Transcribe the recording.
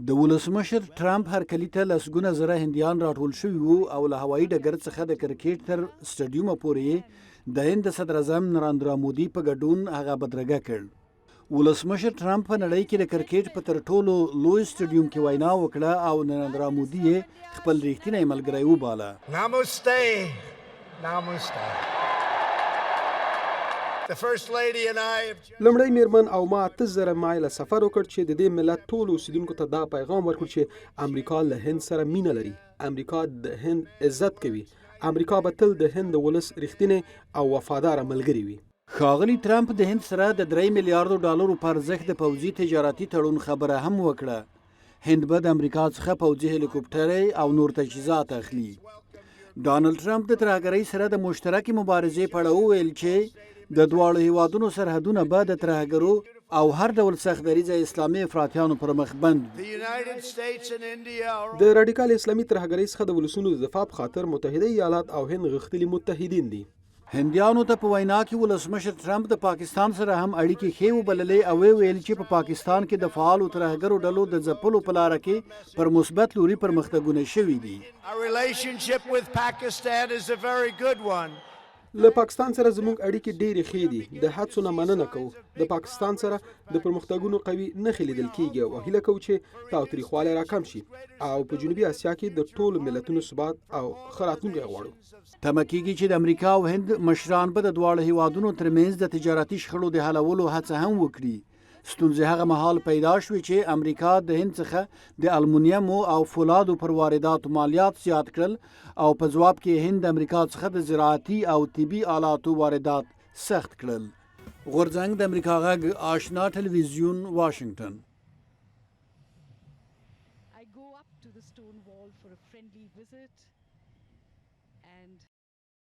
د ولسمشر ټرمپ هرکلي ته لسګونه زره هندیان راټول شوي وو او له هوایي ډګر څخه د کرکټ تر سټډیومه پورې یې د هند د صدراعظم نراندرا مودي په ګډون هغه بدرګه کړ. ولسمشر ټرمپ په نړۍ کې د کرکټ په تر ټولو لوی سټډیوم کې وینا وکړه او نراندرا مودي یې خپل ریښتینی ملګری وباله. Namaste. Namaste. The First Lady and I have لومړۍ میرمن او ما 8000 مایله سفر وکړ چې د دې ملت ټولو اوسیدونکو ته دا پیغام ورکړو چې امریکا له هند سره مینه لري، امریکا د هند عزت کوي، امریکا به تل د هند د ولس رښتینی او وفاداره ملګری وي. ښاغلي ترمپ د هند سره د 3 میلیاردو ډالرو په ارزښت د پوځي تجارتي تړون خبره هم وکړه. هند به د امریکا څخه پوځي هلیکوپټرې او نور تجهیزات اخلي. ډانلډ ټرمپ د ترهګرۍ سره د مشترکې مبارزې په اړه وویل چې د دواړو هیوادونو سرحدونه به د ترهګرو او هر ډول سخت دریځه اسلامي افراطیانو پر مخ بند وي. د راډیکال اسلامي ترهګرۍ څخه د ولسونو د دفاع په خاطر متحده ایالات او هند غښتلي متحدین دي. هندیانو ته په وینا کې ولسمشر ټرمپ د پاکستان سره هم اړیکې ښې وبللې او ویې ویل چې په پاکستان کې د فعالو ترهګرو ډلو د ځپلو په لاره کې پر مثبت لوري پرمختګونه شوي دي. له پاکستان سره زموږ اړیکې ډېرې ښې دي، د هڅو نه مننه کوو. د پاکستان سره د پرمختګونو قوي نښې لیدل کېږي او هیله کوو چې تاوتریخوالی راکم شي او په جنوبي اسیا کې د ټولو ملتونو ثبات او ښه راتلونکی غواړو. تمه کیږي چې د امریکا او هند مشران به د دواړو هیوادونو ترمنځ د تجارتي شخړو د حلولو هڅه هم وکړي. ستونزې هغه مهال پیدا شوې چې امریکا د هند څخه د المونیمو او فولادو پر وارداتو مالیات زیات کړل او په ځواب کې هند د امریکا څخه د زراعتي او طبي آلاتو واردات سخت کړل. غورځنګ د امریکا غږ آشنا ټلویزیون واشنګټن. I go up to the stone wall for a friendly visit and.